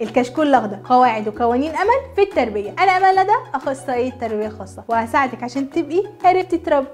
الكشكول الأخضر، قواعد وقوانين أمل في التربية. أنا أمل ندى، أخصائية تربية خاصة، وهساعدك عشان تبقي عرفتي تربي.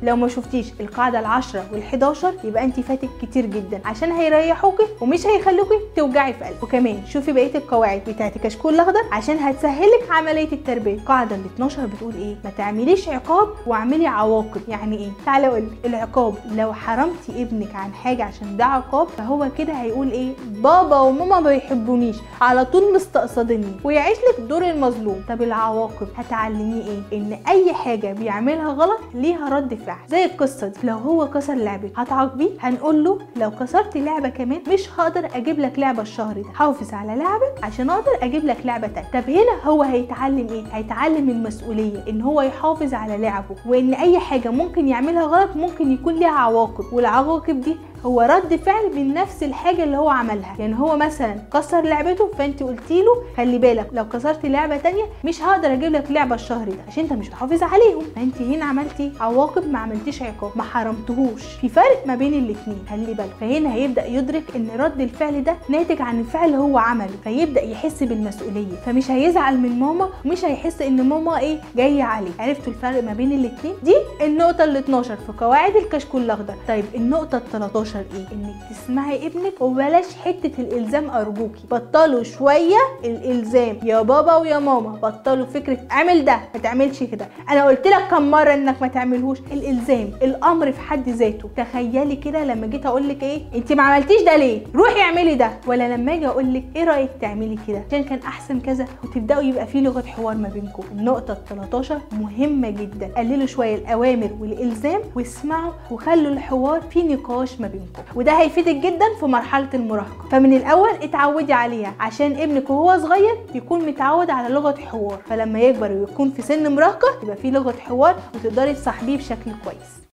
لو ما شفتيش القاعدة 10 وال11 يبقى انت فاتك كتير جدا، عشان هيريحوكي ومش هيخلوكي توجعي في قلبك. وكمان شوفي بقية القواعد بتاعت الكشكول الأخضر عشان هتسهلك عملية التربية. القاعدة 12 بتقول ايه؟ ما تعمليش عقاب واعملي عواقب. يعني ايه؟ تعالى اقول لك. العقاب لو حرمتي ابنك عن حاجة عشان ده عقاب، فهو كده هيقول ايه؟ بابا وماما ما بيحبونيش، على طول مستقصدني، ويعيش لك دور المظلوم. طب العواقب هتعلميه ايه؟ ان اي حاجة بيعملها غلط ليها رد فعل. زي القصة دي، لو هو كسر لعبته هتعاقبيه، هنقول له لو كسرت لعبه كمان مش هقدر اجيب لك لعبه الشهر ده، حافظ على لعبك عشان اقدر اجيب لك لعبه تانية. طب هنا هو هيتعلم ايه؟ هيتعلم المسؤولية، ان هو يحافظ على لعبه، وان اي حاجة ممكن يعملها غلط ممكن يكون ليها عواقب، والعواقب دي هو رد فعل من نفس الحاجة اللي هو عملها. يعني هو مثلا كسر لعبته، فانت قلتي له خلي بالك لو كسرت لعبه تانية مش هقدر اجيب لك لعبه الشهر ده عشان انت مش بتحافظ عليهم. فانت هنا عملتي عواقب، ما عملتيش عقاب، ما حرمتهوش. في فرق ما بين الاثنين، خلي بالك. فهنا هيبدا يدرك ان رد الفعل ده ناتج عن الفعل اللي هو عمله، فيبدا يحس بالمسؤولية، فمش هيزعل من ماما، ومش هيحس ان ماما ايه جاية عليه. عرفتوا الفرق ما بين الاثنين؟ دي النقطة ال12 في قواعد الكشكول الاخضر. طيب النقطة ال13 ايه؟ انك تسمعي ابنك وبلاش حتة الالزام، ارجوكي بطلوا شوية الالزام يا بابا ويا ماما، بطلوا فكرة اعمل ده ما تعملش كده، انا قلت لك كم مرة انك ما تعملهوش. الالزام الامر في حد ذاته. تخيلي كده لما جيت اقول لك ايه، انت ما عملتيش ده ليه، روحي اعملي ده، ولا لما اجي اقول لك ايه رايك تعملي كده عشان كان احسن كذا، وتبداوا يبقى في لغة حوار ما بينكم. النقطة ال13 مهمة جدا، قللوا شوية الاوامر والالزام واسمعوا، وخلوا الحوار فيه نقاش ما بينكم، وده هيفيدك جدا في مرحلة المراهقة. فمن الاول اتعودي عليها عشان ابنك وهو صغير يكون متعود على لغة حوار، فلما يكبر ويكون في سن مراهقة يبقى في لغة حوار وتقدري تصاحبيه بشكل كويس.